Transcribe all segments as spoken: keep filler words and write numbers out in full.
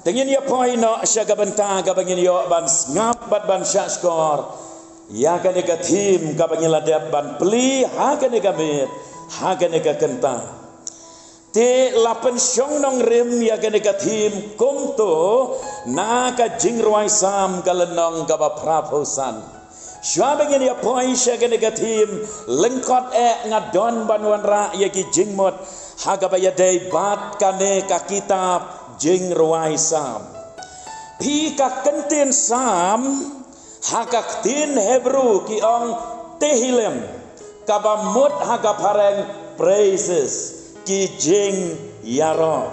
Te ngin ïa poi noh sha ka bynta kaba ngin ïoh ban sngap bad ban shahshkor ïa kane ka theme kaba ngin la dep ban plie ha kane ka miet, ha kane ka kynta. Te la pynshong nongrim ïa kane ka theme kumto na ka Jingrwai Salm ka lynnong kaba phra phew san. Shuwa ba ngin ïa poi sha kane ka theme, lyngkot eh nga don ban wanrah ïa ki jingmut ha kaba ïadei bad kane ka kitab Jingrwai Salm. Phi, ka kyntien Salm ha ka ktien Hebru ki ong Tehillim, kaba mut ha ka phareng praises, ki jingïaroh.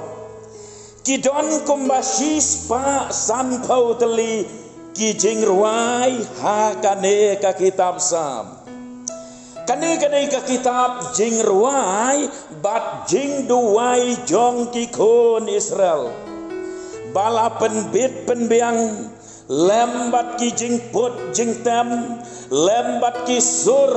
Ki don kumba shispah sanphew tylli ki jingrwai ha kane ka kitab Salm. Kane ka dei ka kitab jingrwai bad jingduwai jong ki khun Israel, ba la pynbit pynbiang lem bad ki jingput jingtem, lem bad ki sur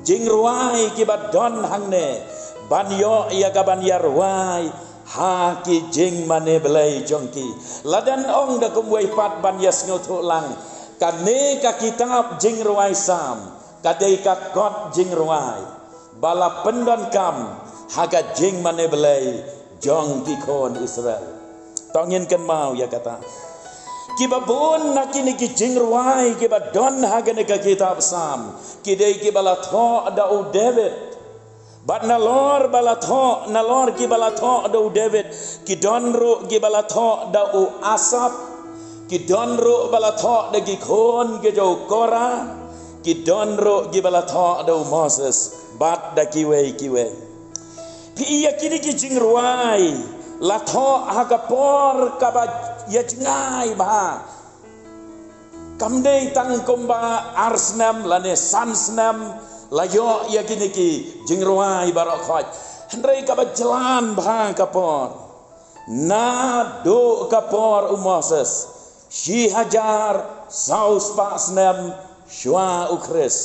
jingrwai kiba don hangne, ban ïoh ïa ka ban ïarwai ha ki jingmane Blei jong ki. Lada ngan ong da kumwei pat ban ïa sngewthuh lang, kane ka kitab Jingrwai Salm ka dei ka kot jingrwai ba la pyndonkam ha ka jingmane Blei jong ki khun Israel. To ngin kynmaw ïa kata. Kiba bun na kine ki jingrwai kiba don ha kane ka kitab Salm, ki dei kiba la thoh da u David. Bad nalor ba la thoh, nalor kiba la thoh da u David, ki don ruh kiba la thoh da u Asaph, ki don ruh ba la thoh da ki khun ki jong u Korah, ki don ruh kiba la thoh da u Moses, bad da kiwei kiwei. Phi, ïa kine ki jingrwai la thoh ha ka por kaba ïa jngai bha. Kam dei tang kumba ar snem lane san snem la ïoh ïa kine ki jingrwai baroh khoit. Hynrei kaba jlan bha ka por, naduh ka por u Moses, shi hajar saw spah snem shuwa u Khrist,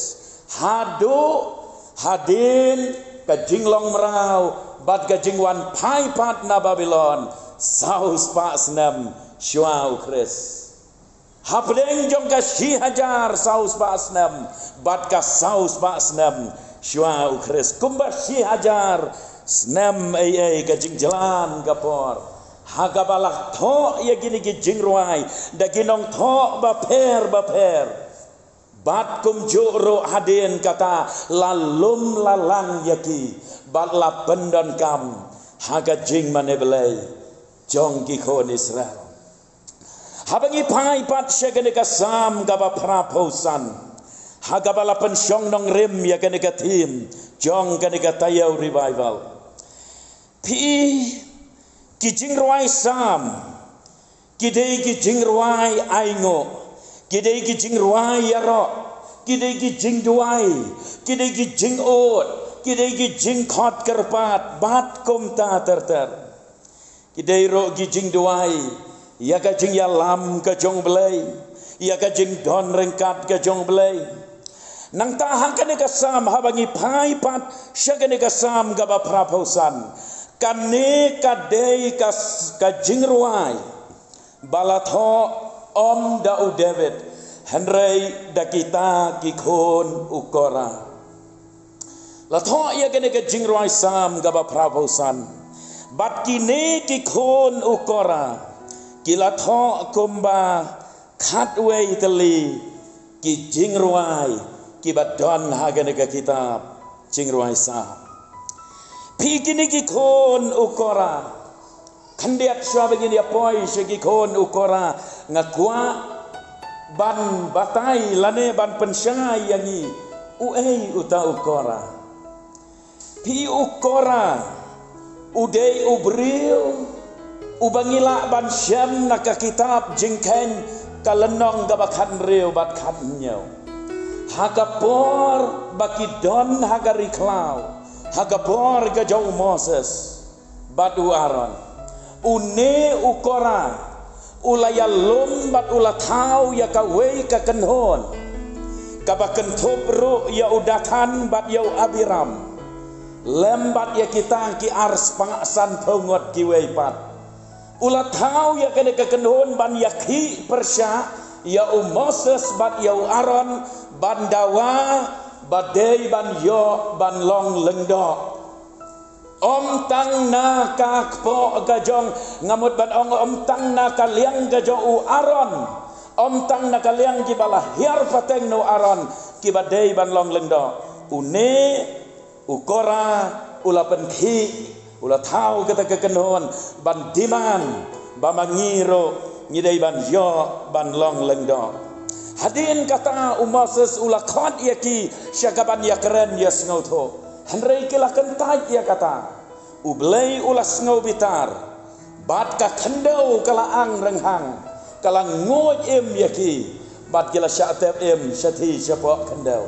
haduh hadien ka jinglong mraw bad ka jingwan phai pat na Babilon, saw spah snem shuwa u Khrist. Hapdeng jong ka shi hajar saw spah snem bad ka saw spah snem shuwa u Khrist, kumba shi hajar snem ei ei ka jingjlan ka por ha kaba la thoh ïa kine ki jingrwai da ki nongthoh bapher bapher. Bad kumjuh ruh hadien kata la lum la lang ïa ki bad la pyndonkam ha ka jingmane Blei jong ki khun Israel. Haba ngi phai pat sha kane ka Salm kaba phra phew san, ha kaba la pynshong nongrim ïa kane ka theme jong kane ka taïew revival. Phi, ki jingrwai Salm ki dei ki jingrwai ainguh, ki dei ki jingrwai ïaroh, ki dei ki jingduwai, ki dei ki jingud, ki dei ki jingkhot kyrpad bad kumta ter ter. Ki dei ruh ki jingduwai ïa ka jingïalam ka jong u Blei, ïa ka jingdon ryngkat ka jong u Blei. Nangta ha kane ka Salm, haba ngi phai pat sha kane ka Salm kaba phra phew san, kane ka dei ka, ka jingrwai ba la thoh ym da u David, hynrei da kita ki khun u Korah. La thoh ïa kane ka jingrwai Salm kaba phra phew san. Bad kine ki khun u Korah ki la thoh kumba khatwei tylli ki jingrwai kiba don ha kane ka kitab Jingrwai Salm. Phi, kine ki khun u Korah, khyndiat shuwa ba ngin ïa poi sha ki khun u Korah, nga kwah ban batai lane ban pynshai ïa ngi uei uta u Korah. Phi, u Korah u dei u briew uba ngi lah ban shem na ka kitab Jingkheiñ ka lynnong kaba khathynriew bad khathynñiew. Ha ka por ba ki don ha ka ri khlaw, ha ka por ka jong u Moses bad u Aaron, une u Korah u la ïalum bad u la thaw ïa kawei ka kynhun kaba kynthup ruh ïa u Dathan bad ïa u Abiram, lem bad ïa kita ki ar spah sanphew ngut kiwei pat. U la thaw ïa kane ka kynhun ban ïakhih pyrshah ïa u Moses bad ïa u Aaron ban dawa ba dei ban ïoh ban long lyngdoh. Ym tang na ka kpoh ka jong, nga mut ban ong, ym tang na ka liang ka jong u Aaron, ym tang na ka liang kiba la hiar pateng na u Aaron kiba dei ban long lyngdoh. Une u Kora u la pynkhih, u la thaw kata ka kynhun ban demand ba ma ngi ruh ngi dei ban ïoh ban long lyngdoh. Hadien kata u Moses u la khot ïa ki sha ka ban ïakren ïasngewthuh. Hynrei ki la kyntait ïa kata. U Blei u la sngew bitar. Bad ka khyndew ka la ang rynghang, ka la nguid im ïa ki, bad ki la shah tep im shathie shapoh khyndew.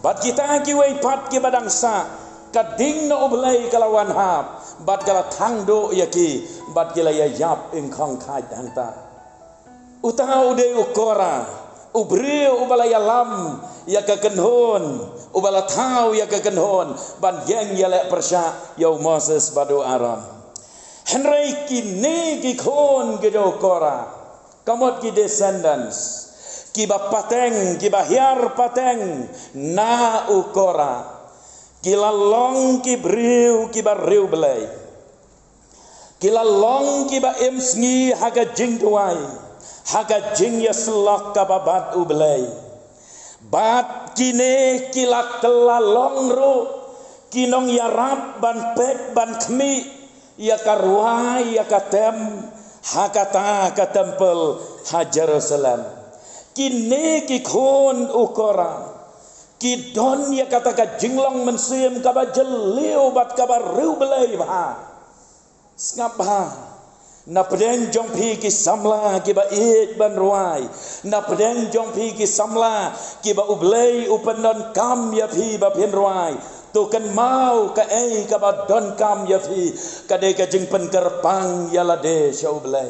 Bad kita kiwei pat kiba dang sah, ka ding na U Blei ka la wan hap, bad ka la thang duh ïa ki, bad ki la ïa ïap ingkhong khait hangta. Uta u dei u Kora, u briew uba la ïalam ïa ka kynhun, uba la thaw ïa ka kynhun ban ïeng ïaleh pyrshah ïa u Moses bad u Aaron. Hynrei kine ki khun ki jong u Kora, ka mut ki descendants, kiba pateng, kiba hiar pateng na u Kora, ki la long ki briew kiba riewblei. Ki la long kiba im sngi ha ka jingduwai, ha ka jingïasyllok kaba bad U Blei. Bad kine ki la kylla long ruh ki nongïarap ban peit ban khmih ïa ka rwai ïa ka tem ha kata ka templ ha Jerusalem. Kine ki khun u Kora ki don ïa kata ka jinglong mynsiem kaba jylliew bad kaba riewblei bha. Sngap bha. Na pdeng jong phi ki samla kiba ïeit ban rwai, na pdeng jong phi ki samla kiba U Blei u pyndonkam ïa phi ba phin rwai, to kynmaw kaei kaba donkam ïa phi ka dei ka jingpynkyrpang ïa lade sha U Blei.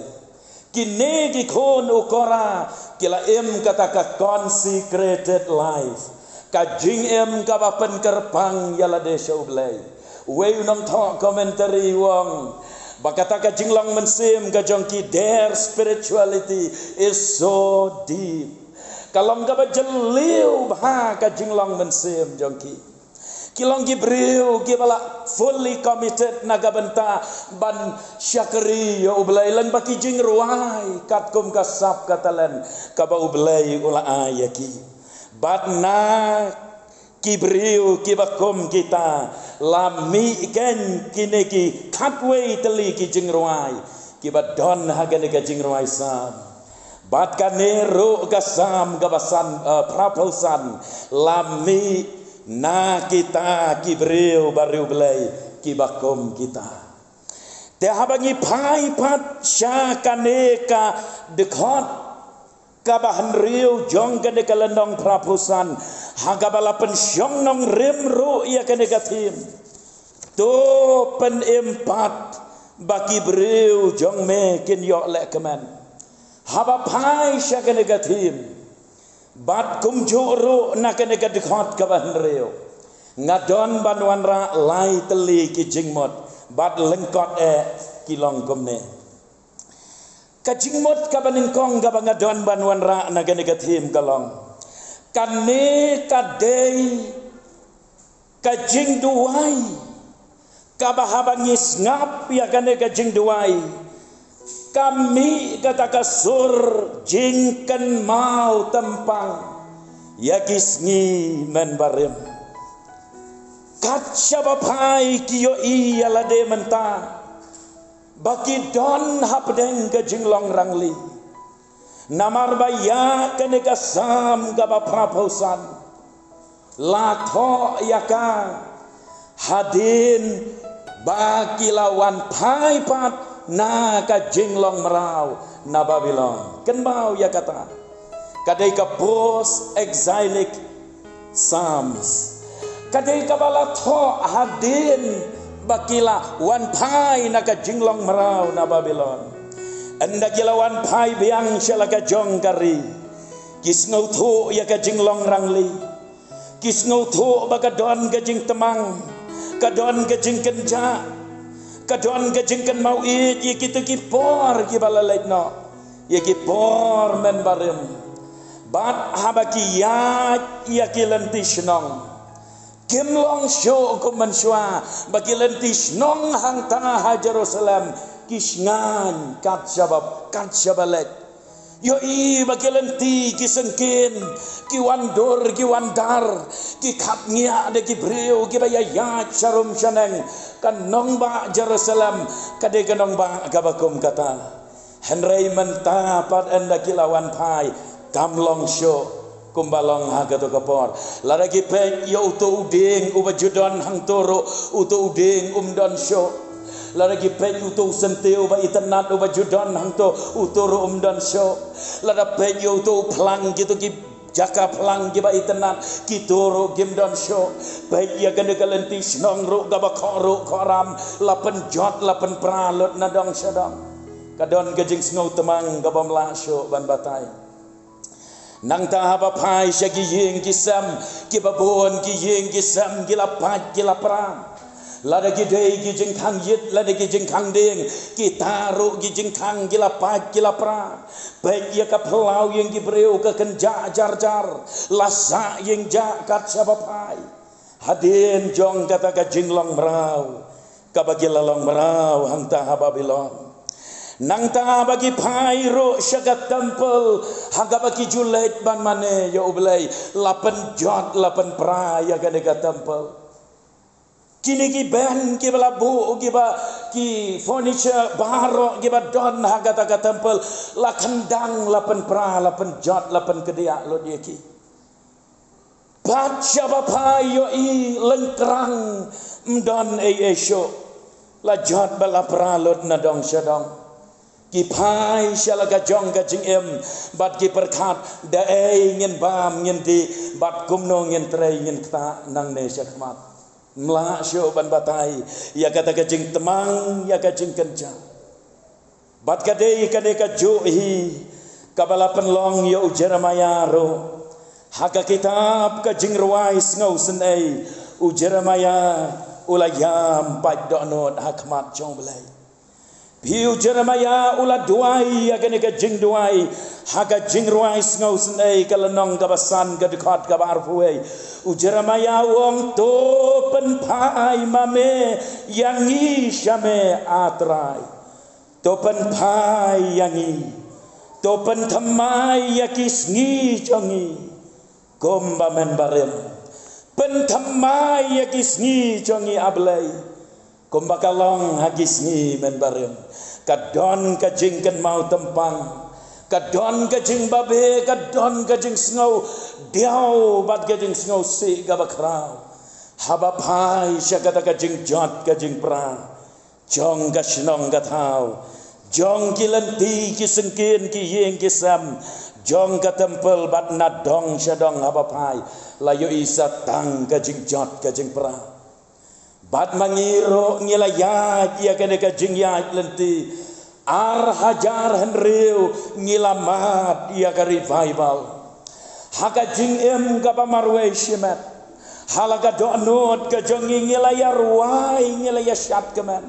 Kine ki khun u Kora ki la im kata ka consecrated life, ka jingim kaba pynkyrpang ïa lade sha U Blei. Wei u nongthoh commentary u ong ba kata ka jinglong mynsiem ka jong ki, their spirituality is so deep. Ka long kaba jylliew bha ka jinglong mynsiem jong ki. Ki long ki briew kiba la fully committed na ka bynta ban shakri ïa U Blei lyngba ki jingrwai katkum ka sap ka talent kaba U Blei u la ai ïa ki. Bad na ki briew kiba kum kita la mih kein kine ki khatwei tylli ki jingrwai kiba don ha kane ka jingrwai Salm. Bad kane ruh ka Salm kaba san, eh, phra phew san la mih na kita ki briew ba riewblei kiba kum kita. Te haba ngi phai pat sha kane ka dkhot kaba hynriew jong kane ka lynnong phra phew san, ha kaba la pynshong nongrim ruh ïa kane ka theme. To pynim pat ba ki briew jong me kin ïoh lehkmen. Haba phai sha kane ka theme bad kumjuh ruh na kane ka dkhot kaba hynriew, nga don ban wanrah lai tylli ki jingmut bad lyngkot eh ki long kumne. Ka jingmut kaba nyngkong kaba nga don ban wanrah na kane ka theme ka long, kane ka dei ka jingduwai kaba haba ngi sngap ïa kane ka jingduwai, ka mih kata ka sur jingkynmaw tympang ïa ki sngi mynbarim. Kat shaba phai ki ïohi ïa lade mynta ba ki don hapdeng ka jinglong rangli. Namar ba ïa kane ka Salm kaba phra phew san la thoh ïa ka hadien ba ki la wan phai pat na ka jinglong mraw na Babilon. Kynmaw ïa kata, ka dei ka post exilic Psalms. Ka dei kaba la thoh hadien ba ki la wan phai na ka jinglong mraw na Babilon. Ynda ki la wan phai biang sha la ka jong ka ri, ki sngewthuh ïa ka jinglong rangli. Ki sngewthuh ba ka don ka jingtmang, ka don ka jingkynjah, Ka don ka jingkynmaw ïeit ïa kito ki por kiba la leit noh, ïa ki por mynbarim. Bad haba ki ïaid ïa ki lynti shnong, kim long shuh kum mynshuwa ba ki lynti shnong hangta ha Jerusalem ki shngaiñ kat shaba, kat shaba leit. Ïohi ba ki lynti ki syngkien, ki wan dur ki wan dar, ki khapngiah da ki briew kiba ïaid sharum shaneng. Ka nongbah Jerusalem ka dei ka nongbah kaba kum kata. Hynrei mynta pat ynda ki la wan phai, kam long shuh kumba long ha kato ka por. Lada ki peit ïa uto u dieng uba ju don hangto ruh, uto u dieng um don shuh. Lada ki peit uto u syntiew ba itynnad uba ju don hangto, uto ruh um don shuh. Lada peit ïa uto u phlang, kito ki jaka phlang kiba itynnad, kito ruh kim don shuh. Peit ïa kane ka lynti shnong ruh kaba khohruh khohram, la pynjot la pynpra lut na dong sha dong. Ka don ka jingsngew tmang kaba ym lah shuh ban batai. Nangta haba phai sha ki ïing ki sem kiba bun, ki ïing ki sem ki la pait ki la pra. Lada ki dei ki jingkhang ïit, lada ki jingkhang dieng, kita ruh ki jingkhang ki la pait ki la pra. Peit ïa ka phyllaw ïing ki briew ka kynjah jar jar, la sah ïing jah kat shaba phai. Hadien jong kata ka jinglong mraw kaba ki la long mraw hangta ha Babilon. Nangta haba ki phai ruh sha ka templ ha kaba ki ju leit ban mane ïa U Blei, la pynjot la pynpra ïa kane ka templ. Kine ki bench kiba la buh, kiba, ki furniture baroh kiba don ha kata ka templ, la khyndang la pynpra, la pynjot la pynkdiah lut ïa ki. Bad shaba phai ïohi lyngkrang, ym don ei ei shuh. La jot bad la pra lut na dong sha dong. Ki phai sha la ka jong ka jingim bad ki pyrkhat, da ei ngin bam ngin dih bad kumno ngin trei ngin ktah nangne shakhmat. Ym lah shuh ban batai ïa kata ka jingtmang, ïa ka jingkynjah. Bad ka dei kane kajuh hi kaba la pynlong ïa u Jeremaïah ruh. Ha ka kitab ka Jingrwai Sngewsynei, u Jeremaïah u la ïam pait dohnud ha khmat jong U Blei. Phi, u Jeremaïah u la duwai ïa kane ka jingduwai ha ka Jingrwai Sngewsynei ka lynnong kaba san ka dkhot kaba arphew wei. U Jeremaïah u ong, to pynphai ma me ïa ngi sha me, A Trai. To pynphai ïa ngi. To pynthymmai ïa ki sngi jong ngi kumba mynbarim. Pynthymmai ïa ki sngi jong ngi, A Blei, kumba ka long ha ki sngi mynbarim. Ka don ka jingkynmaw tympang, ka don ka jingbabe, ka don ka jingsngew diaw bad ka jingsngew sih kaba khraw. Haba phai sha kata ka jingjot ka jingpra jong ka shnong ka thaw, jong ki lynti ki syngkien ki ïing ki sem, jong ka templ bad na dong sha dong, haba phai la ïohi sa tang ka jingjot ka jingpra. Bad ma ngi ruh ngi la ïaid ïa kane ka jingïaid lynti, ar hajar hynriew ngi la mad ïa ka revival. Ha ka jingim kaba marwei shimet, ha la ka dohnud ka jong ngi ngi la ïa rwai, ngi la ïa shad kmen.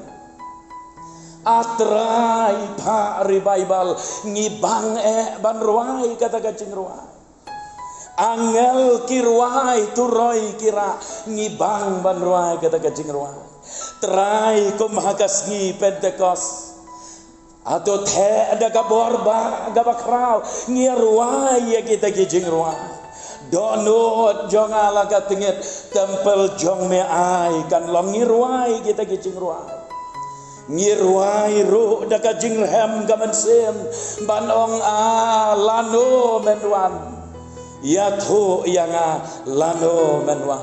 A Trai, phah revival, ngi bang eh ban rwai kata ka jingrwai. Angel ki rwai, turoi ki rah, ngi bang ban rwai kata ka jingrwai. Trai, kum ha ka sngi Pentekost, ato theh da ka bor ba kaba khraw, ngi rwai ïa kita ki jingrwai. Dohnud jong nga la ka tngit, templ jong me ai kan long, ngi rwai kita ki jingrwai. Ngi rwai ruh da ka jingrhem ka mynsiem ban ong, ah, lano men wan. Ïathuh ïa nga lano men wan.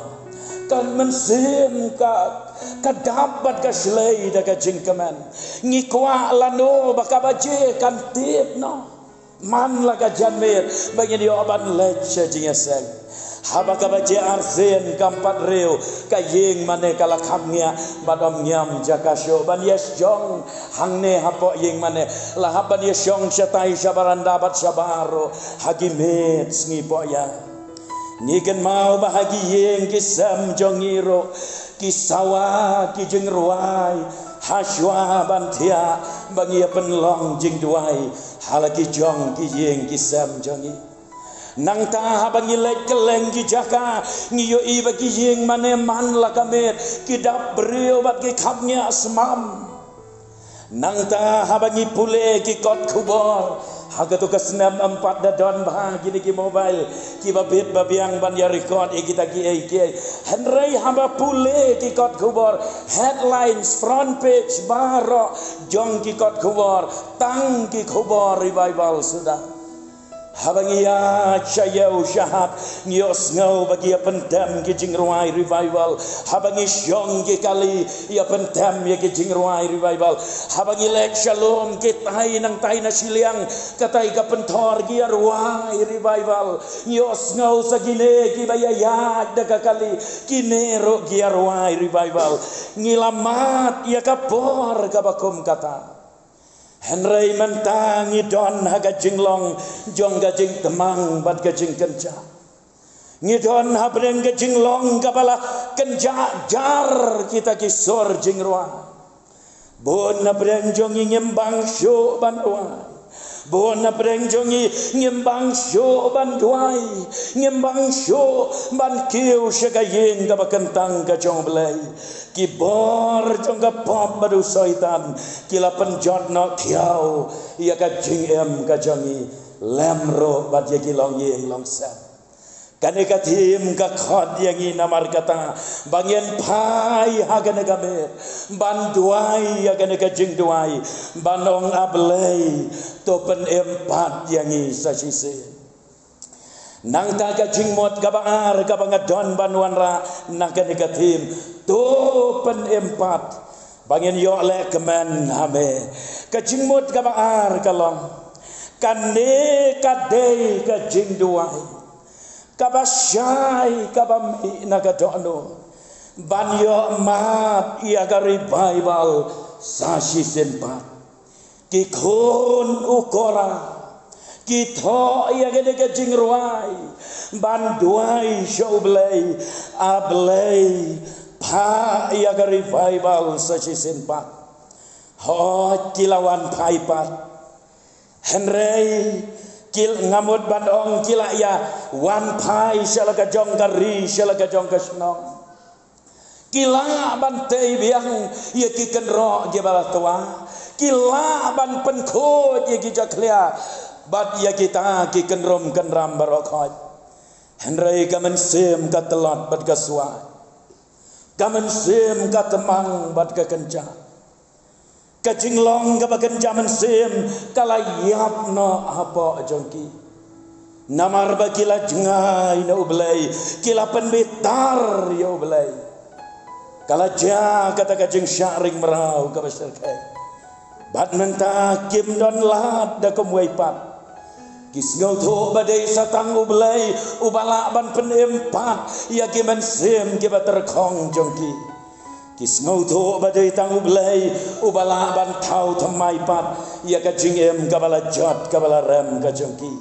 Ka mynsiem ka, ka dap bad ka shlei da ka jingkmen. Ngi kwah lano ba ka baje kan tip noh. Man la ka janmiet ba ngin ïoh ban leit sha jingïaseng. Haba ka baje arsien kam pat riew, ka ïing mane ka la kham ngiah bad ym ngiam jaka shuh ban ïa shong hangne hapoh ïing mane. La hap ban ïa shong shatai sha baranda bad shabar ruh ha ki miet sngi poh ïa. Ngi kynmaw ba ha ki ïing ki sem jong ngi ruh ki sawa ki jingrwai Hashwa ban thiah ba ngi ïa pynlong jingduwai ha la ki jong ki ïing ki sem jong ngi. Nangta haba ngi leit kylleng ki jaka, ngi ïohi ba ki ïing mane man la ka miet, ki dap briew bad ki khapngiah smam. Nangta haba ngi pule ki kot khubor, ha katu ka snem em pat da don bha kine ki mobile kiba bit ba biang ban ïa record ïa kita kiei kiei. Hynrei haba pule ki kot khubor, headlines, front page, baroh jong ki kot khubor tang ki khubor revival suda. Haba ngi ïaid sha ïew sha hat, ngi ïohsngew ba ki ïa pyntem ki jingrwai revival. Haba ngi shong ki kali, ïa pyntem ïa ki jingrwai revival. Haba ngi leit sha lum, ki tai nangtai na shiliang, katai ka pynthor ki ïa rwai revival. Ngi ïohsngew sa kine kiba ïa ïaid da ka kali, kine ruh ki ïa rwai revival. Ngi la mad ïa ka por kaba kum kata. Hynrei mynta ngi don ha ka jinglong jong ka jingtmang bad ka jingkynjah. Ngi don hapdeng ka jinglong kaba la kynjah jar kita ki sur jingrwai. Bun hapdeng jong ngi ngim bang shuh ban rwai. Bun hapdeng jong ngi ngim bang shuh ban duwai. Ngim bang shuh ban kiew sha ka ïing kaba kyntang ka jong U Blei. Ki bor jong ka pop bad u Soitan ki la pynjot noh khiaw ïa ka jingim ka jong ngi, lem ruh bad ïa ki longïing longsem. Kane ka thim ka khot ïa ngi namar kata ba ngin phai ha kane ka miet ban duwai ïa kane ka jingduwai, ban ong, A Blei, to pynim pat ïa ngi sa shisien. Nangta ka jingmut kaba ar kaba nga don ban wanrah na kane ka thim, to pynim pat, ba ngin ïoh lehkmen ha me. Ka jingmut kaba ar ka long, kane ka dei ka jingduwai kaba shai kaba mih na ka dohnud ban ïoh mad ïa ka revival sa shisien pat. Ki khun u Kora ki thoh ïa kane ka jingrwai ban duwai sha U Blei, A Blei, phah ïa ka revival sa shisien pat. Hooid, ki la wan phai pat. Hynrei ki, nga mut ban ong, ki la ïa wan phai sha la ka jong ka ri, sha la ka jong ka shnong. Ki lah ban tei biang ïa ki kynroh kiba la twa. Ki lah ban pynkhuid ïa ki jakhlia bad ïa kita ki kynrum kynram baroh khoit. Hynrei ka mynsiem ka tlot bad ka swai. Ka mynsiem ka tmang bad ka kynjah. Ka jinglong kaba kynjah mynsiem ka la ïap noh hapoh jong ki. Namar ba ki la jngai na U Blei, ki la pynbitar ïa U Blei. Ka la jia kata ka jingshah ring mraw kaba shyrkhei. Bad mynta kim don lad da kumwei pat. Ki sngewthuh ba dei sa tang U Blei uba lah ban pynim pat ïa ki mynsiem kiba tyrkhong jong ki. Ki sngewthuh ba dei tang U Blei uba lah ban thaw thymmai pat ïa ka jingim kaba la jot kaba la rem ka jong ki.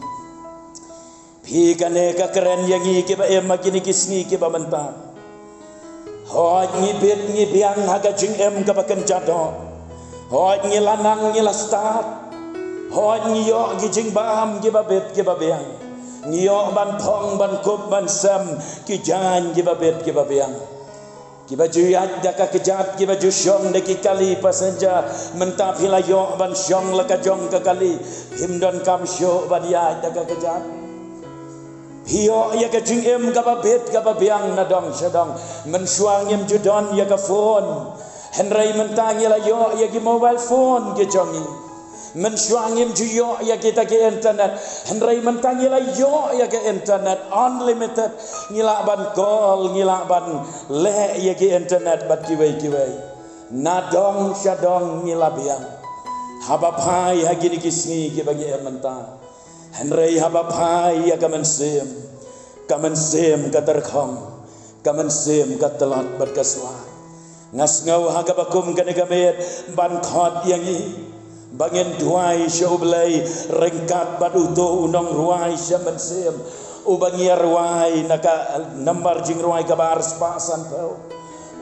Phi, kane ka kren ïa ngi kiba im ha kine ki sngi kiba mynta. Hooid, ngi bit ngi biang ha ka jingim kaba kynjah doh. Hooid, ngi la nang ngi la stad. Hooid, ngi ïoh ki jingbam kiba bit kiba biang. Ngi ïoh ban phong ban kup ban sem ki jaiñ kiba bit kiba biang. Kiba ju ïaid da ka kjat, kiba ju shong da ki kali passenger, mynta phi la ïoh ban shong la ka jong ka kali, phim donkam shuh ban ïaid da ka kjat. Phi ïoh ïa ka jingim kaba bit kaba biang na dong sha dong. Mynshuwa ngim ju don ïa ka phone, hynrei mynta ngi la ïoh ïa ki mobile phone ki jong ngi. Mynshuwa ngim ju ïoh ïa kita ki internet, hynrei mynta ngi la ïoh ïa ka internet unlimited. Ngi lah ban call, ngi lah ban leh ïa ki internet bad kiwei kiwei, na dong sha dong ngi la biang. Haba phai ha kine ki sngi kiba ngi im mynta, hynrei haba phai ïa ka mynsiem, ka mynsiem ka tyrkhong, ka mynsiem ka tlot bad ka swai. Nga sngew ha kaba kum kane ka miet ban khot ïa ngi ba ngin duwai sha U Blei ryngkat bad uto u nongrwai sha mynsiem uba ngi ïa rwai na ka nambar jingrwai kaba arspah sanphew.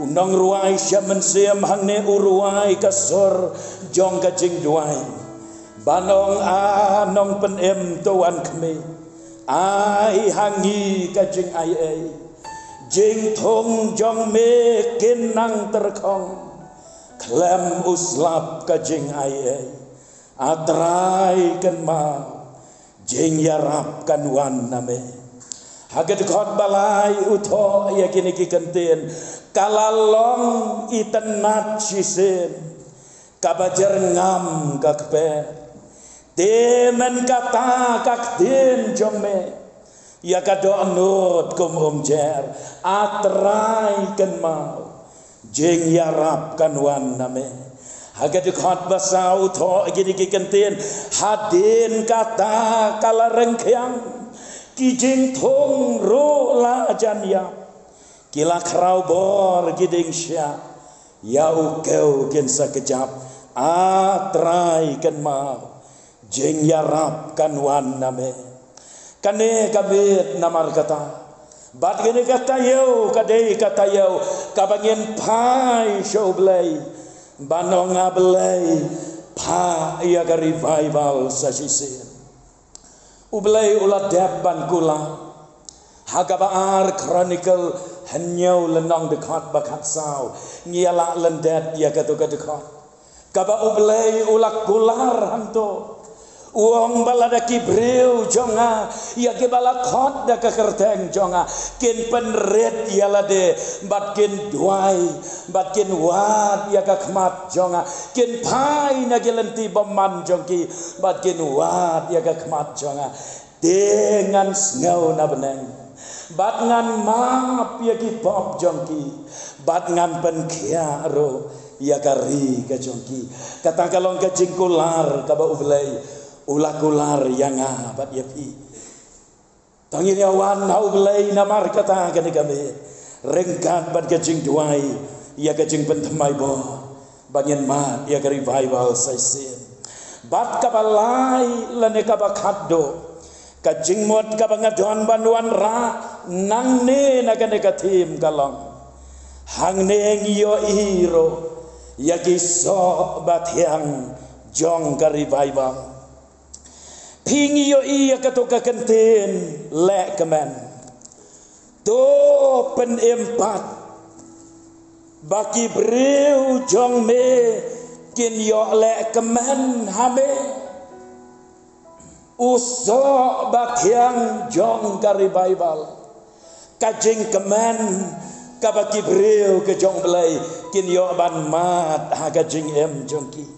U nongrwai sha mynsiem hangne u rwai ka sur jong ka jingduwai. Ban ong, A Nongpynim, to wan khmih. Ai ha ngi ka jingaiei. Jingthung jong me kin nang tyrkhong khlem u slap ka jingaiei. A Trai kynmaw, jingïarap kan wan na me. Ha ka dkhot ba lai u thoh ïa kine ki kyntien, ka la long itynnad shisien, kaba jyrngam ka kper. Te mynta kata ka ktien jong me ïa ka dohnud kum umjer. A Trai kynmaw, jingïarap kan wan na me. Ha ka dkhot ba saw u thoh kine ki kyntien, hadien kata ka la ryngkhiang, ki jingthung ruh la jan ïap, ki la khraw bor ki dieng shiah, ïa u kew kin sa kjap. A Trai kynmaw, jingïarap kan wan na me. Kane ka miet namar kata, bad kane ka taïew ka dei ka taïew kaba ngin phai sha U Blei, ban ong, A Blei, phah ïa ka revival sa shisien. U Blei u la dep ban kular. Ha kaba ar Chronicle hynñiew lynnong dkhot ba khatsaw, ngi ïa lah lyndet ïa kato ka dkhot kaba U Blei u la kular hangto. U ong ba lada ki briew jong nga, ïa kiba la khot da ka kyrteng jong nga, kin pynrit ïa lade, bad kin duwai, bad kin wad ïa ka khmat jong nga, kin phai na ki lynti bymman jong ki, bad kin wad ïa ka khmat jong nga, te ngan sngew na bneng, bad ngan map ïa ki pop jong ki, bad ngan pynkhiah ruh ïa ka ri ka jong ki. Kata ka long ka jingkular kaba U Blei u la kular ïa nga bad ïa phi. To ngin ïa wan ha U Blei namar kata kane ka miet, ryngkat bad ka jingduwai ïa ka jingpynthymmai bor, ba ngin mad ïa ka revival sa shisien. Bad kaba lai lane kaba khatduh, ka jingmut kaba nga don ban wanrah nangne na kane ka theme ka long, hangne ngi ïohi ruh ïa ki soh ba thiang jong ka revival. Phi, ngi ïohi ïa kato ka kyntien leh kmen. To pynim pat ba ki briew jong me kin ïoh leh kmen ha me. U soh ba thiang jong ka revival, ka jingkmen kaba ki briew ka jong U Blei kin ïoh ban mad ha ka jingim jong ki.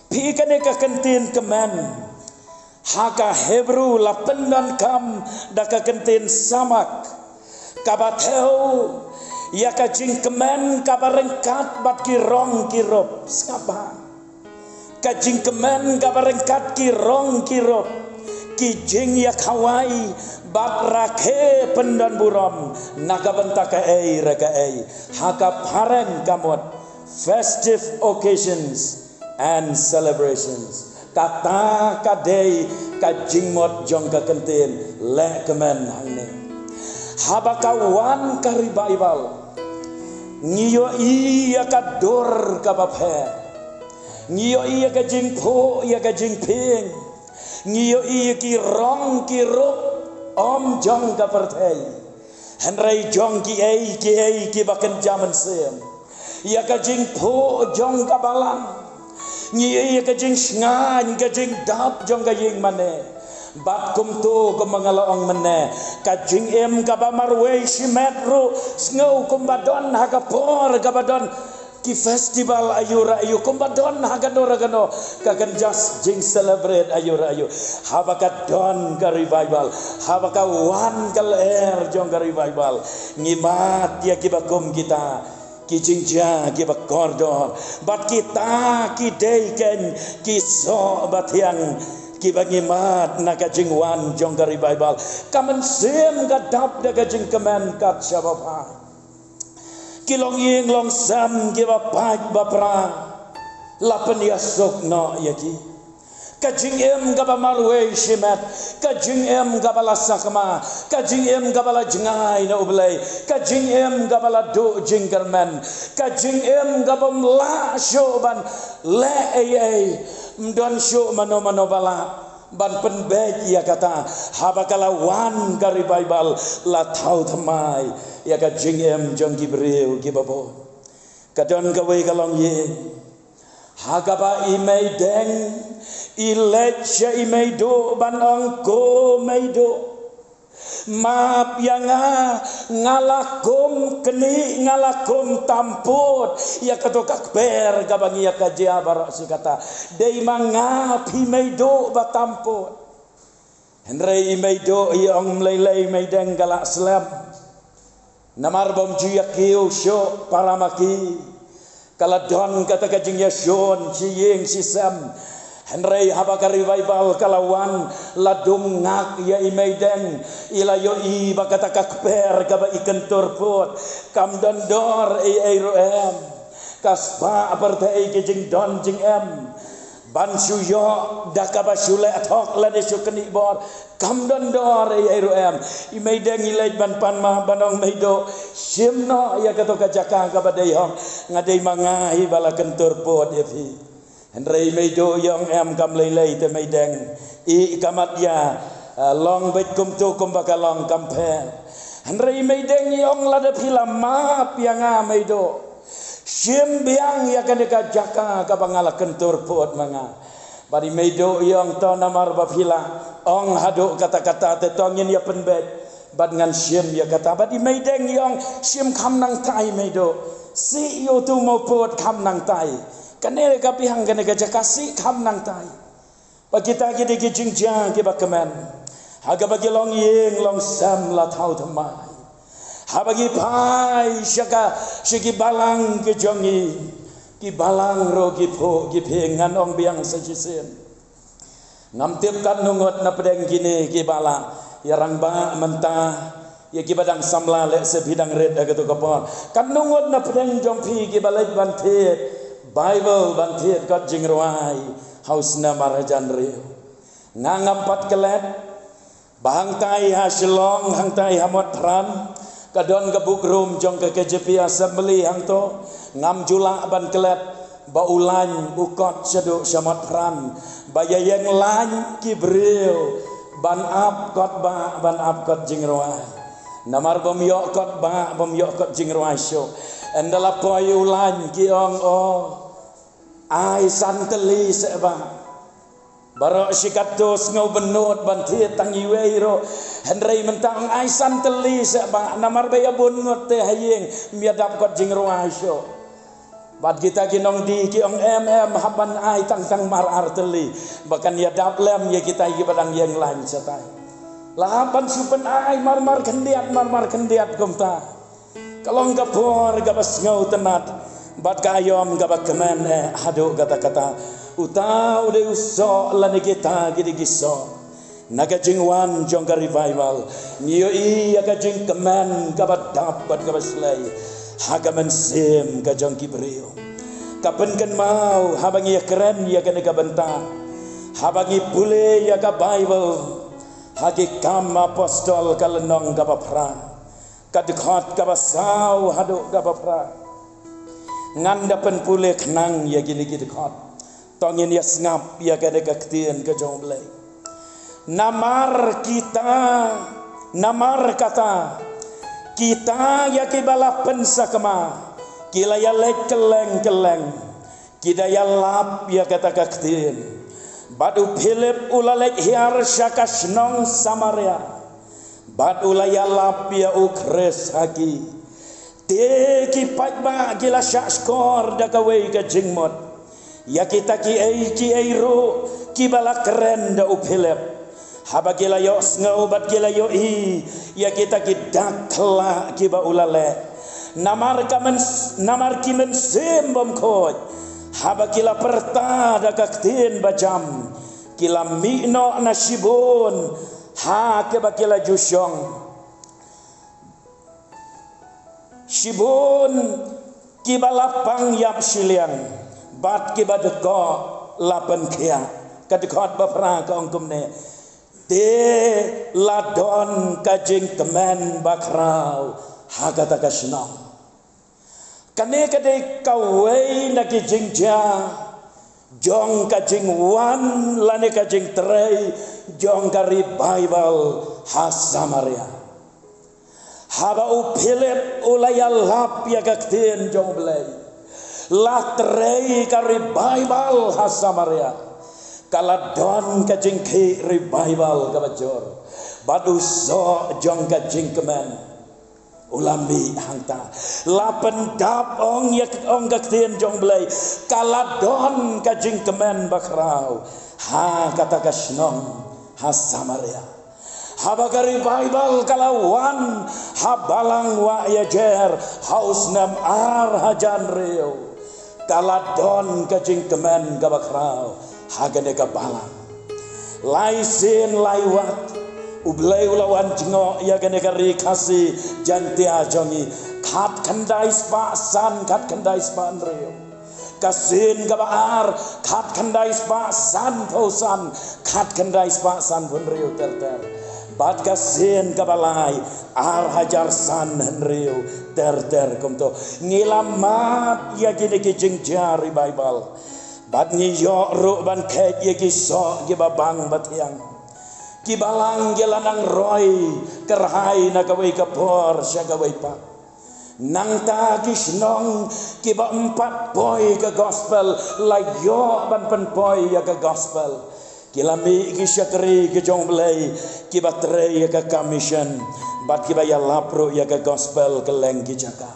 Phi, kane ka kyntien kmen ha ka Hebru la pyndonkam da ka kyntien samak, kaba thew ïa ka jingkmen kaba ryngkat bad ki rong ki rup. Sngap bha. Ka jingkmen kaba ryngkat ki rong ki rup, ki jingïakhawai bad rakhe pyndonburom na ka bynta kaei re kaei, ha ka phareng ka mut, festive occasions and celebrations. Kata ka dei ka jingmut jong ka kyntien leh kmen hangne. Haba ka wan ka revival, ngi ïohi ïa ka dur kaba pher. Ngi ïohi ïa ka jingphuh ïa ka jingphieng. Ngi ïohi ïa ki rong ki rup ym jong ka pyrthei, hynrei jong kiei kiei kiba kynja mynsiem. Ïa ka jingphuh jong ka balang. Ngi ïohi ïa ka jingshngaiñ, ka jingdap jong ka ïing mane. Bad kumto kumba nga la ong mynne, ka jingim kaba marwei shimet ruh, sngew kumba don ha ka por kaba don ki festival aiu re aiu, kumba don ha kano re kano ka kynja jingcelebrate aiu re aiu. Haba ka don ka revival, haba ka wan ka lyer jong ka revival, ngi mad ïa kiba kum kita, ki jingjia kiba kordor. Bad kita ki dei kein ki soh ba thiang kiba ngi mad na ka jingwan jong ka revival. Ka mynsiem ka dap da ka jingkmen kat shaba phai. Ki longïing longsem kiba pait ba pra, la pynïasuk noh ïa ki. Ka jingim kaba marwei shimet, ka jingim kaba la sakma, ka jingim kaba la jngai na U Blei, ka jingim kaba la duh jingkyrmen, ka jingim kaba ym lah shuh ban leh ei ei, ym don shuh mano mano ba lah ban pynbeit ïa kata. Haba ka la wan ka revival, la thaw thymmai ïa ka jingim jong ki briew kiba bun. Ka don kawei ka longïing ha kaba i Meideng i leit sha i Meiduh ban ong, ko Meiduh, map ïa nga, nga la kum knieh, nga la kum tampud ïa kato ka kper kaba ngi ïa ka jia baroh shi katta. Dei ma nga phi Meiduh ba tampud. Hynrei i Meiduh i ong, ym lei lei Meideng, ka la slem. Namar ba ym ju ïa kiew shuh para ma ki. Ka la don kata ka jingïashun shi ïing shi sem. Hynrei haba ka revival ka la wan, la dum ngak ïa i Meideng. I la ïohi ba kata ka kper kaba i kyntur pud kam don dor ei ei ruh em. Ka spah pyrthei ki jingdon jingem ban shu ïoh da kaba shu leh thok lane shu knieh bor, kam don dor ei ei ruh em. I Meideng i leit ban pan map ban ong, Meiduh, shim noh ïa kato ka jaka kaba dei hok, nga dei ma nga hi ba la kyntur pud ïa phi. Hynrei i Meiduh i ong, em, kam lei lei te Meideng. I ka mat ïa, eh, long beit kumto kumba ka long, kam pher. Hynrei i Meideng i ong, lada phi la map ïa nga Meiduh, shim biang ïa kane ka jaka kaba nga la kyntur pud ma nga. Bad i Meiduh i ong, to namar ba phi la ong haduh katta katta te, to ngin ïa pynbeit bad ngan shim ïa kata. Bad i Meideng i ong, shim kham nangtai Meiduh. Sih ïa uto u mawpud kham nangtai. Kane ka biang kane ka jaka, sih kham nangtai. Ba kita ki dei ki jingjia kiba kmen. Ha kaba ki longïing longsem la thaw thymmai. Haba ngi phai sha ka, sha ki balang ki jong ngi, ki balang ruh ki phuh ki phieng, ngan ong biang sa shisien. Ngam tip katno ngut na pdeng kine kiba la ïa rangbah mynta, ïa kiba dang samla lehse phi dang rit ha kato ka por. Katno ngut na pdeng jong phi kiba leit ban thied Bible, ban thied kot jingrwai ha u snem ar hajar hynriew? Nga ngam pat klet ba hangtai ha Shillong, hangtai ha Motphran, ka don ka book room jong ka K J P Assembly hangto. Ngam ju lah ban klet ba u lain u kot shaduh sha Motphran, ba ïa ïeng lain ki briew ban ap kot bah, ban ap kot jingrwai. Namar bym ïoh kot bah, bym ïoh kot jingrwai shuh. Ynda la poi u lain ki ong, o, ai san tylli seh bah. Baroh shi katto sngew bynnud ban thied tang iwei ruh. Hynrei mynta ong ai san tylli seh bah, namar ba ïa bun ngut te ha ïing ym ïa dap kot jingrwai shuh. Bad kita ki nongdie ki ong, em em, hap ban ai tang tang mar ar tylli ba kan ïa dap lem ïa kita kiba dang ïeng lain shatai. La hap ban shu pyn-ai mar mar khyndiat, mar mar khyndiat kumta. Ka long ka por kaba sngewtynnat bad ka aïom kaba kmen eh haduh katta katta. Uta u dei u soh lane kita ki dei ki soh na ka jingwan jong ka revival. Ngi ïohi ïa ka jingkmen kaba dap bad kaba shlei ha ka mynsiem ka jong ki briew. Ka pynkynmaw haba ngi ïa kren ïa kane ka bynta, haba ngi pule ïa ka Bible, ha Ki Kam Apostol ka lynnong kaba phra, ka dkhot kaba saw haduh kaba phra. Ngan da pynpule khnang ïa kine ki dkhot. To ngin ïa sngap ïa kane ka ktien ka jong U Blei. Namar kita, namar kata, kita ïa kiba la pynsakma ki la ïa leit kylleng kylleng. Ki da ïalap ïa kata ka ktien. Bad u Philip u la leit hiar sha ka shnong Samaria, bad u la ïalap ïa U Khrist ha ki. Te ki paidbah ki la shah shkor da kawei ka jingmut ïa kita kiei kiei ruh kiba la kren da u Philip. Haba ki la ïohsngew bad ki la ïohi ïa kita ki dak khyllah kiba u la leh, namar ka myn-, namar ki mynsiem bymkhuid, haba ki la pyrta da ka ktien bajam, ki la mih noh na shibun ha kaba ki la ju shong. Shibun kiba la pang ïap shiliang bad kiba dkoh la pynkhiah. Ka dkhot ba phra ka ong kumne: Te la don ka jingkmen bakhraw ha kata ka shnong. Kane ka dei kawei na ki jingjia jong ka jingwan lane ka jingtrei jong ka revival ha Samaria. Haba u Philip u la ïalap ïa ka ktien jong U Blei, la trei ka revival ha Samaria. Ka la don ka jingkhih revival kaba jur, bad u soh jong ka jingkmen u la mih hangta. La pyndap, ong ïa, ong ka ktien jong U Blei, ka la don ka jingkmen bakhraw ha kata ka shnong ha Samaria. Haba ka revival ka la wan ha balang Wah Ïajer ha u snem ar hajar hynriew, ka la don ka jingkmen kaba khraw ha kane ka balang. Lai sien lai wat U Blei u la wan jngoh ïa kane ka ri Khasi Jaiñtia jong ngi, khatkhyndai spah san, khatkhyndai spah hynriew. Ka sien kaba ar, khatkhyndai spah sanphew san, khatkhyndai spah sanphew hynriew ter ter. Bad ka sien kaba lai, ar hajar san hynriew ter ter kumto. Ngi la mad ïa kine ki jingjia revival. Bad ngi ïoh ruh ban kheit ïa ki soh kiba bang ba thiang. Ki balang ki la nang roi kyrhai na kawei ka por sha kawei pat. Nangta ki shnong kiba ym pat poi ka gospel la ïoh ban pynpoi ïa ka gospel. Ki la mih ki shakri ki jong U Blei kiba trei ïa ka commission bad kiba ïalap ruh ïa ka gospel kylleng ki jaka.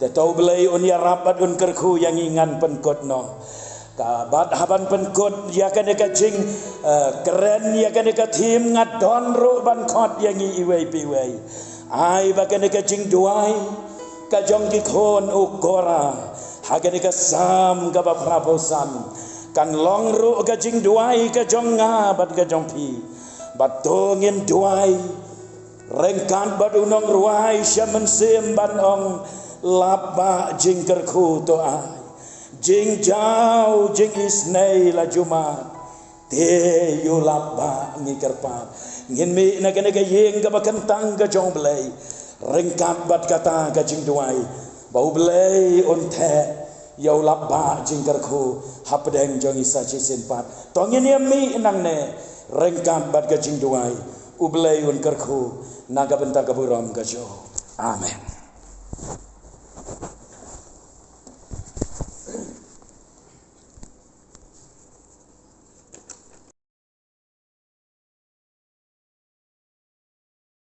Te to U Blei un ïarap bad un kyrkhu ïa ngi, ngan pynkut noh. Ka bad haban pynkut ïa kane ka jing, eh, kren ïa kane ka thim, nga don ruh ban khot ïa ngi iwei pa iwei. Ai ba kane ka jingduwai ka jong ki khun u Kora ha kane ka Salm kaba phraphew san kan long ruh ka jingduwai ka jong nga bad ka jong phi. Bad to ngin duwai ryngkat bad u nongrwai sha mynsiem ban ong: Lap Bah jingkyrkhu to ai, jingjaw jingisynei la ju mad, te ïa u Lap Bah ngi kyrpad. Ngin mih na kane ka ïing kaba kyntang ka jong U Blei ryngkat bad kata ka jingduwai ba U Blei un theh ïa u Lap Bah jingkyrkhu hapdeng jong ngi sa shisien pat. To ngin ïa mih nangne ryngkat bad ka jingduwai. U Blei un kyrkhu na ka bynta ka burom ka jong U. Amen.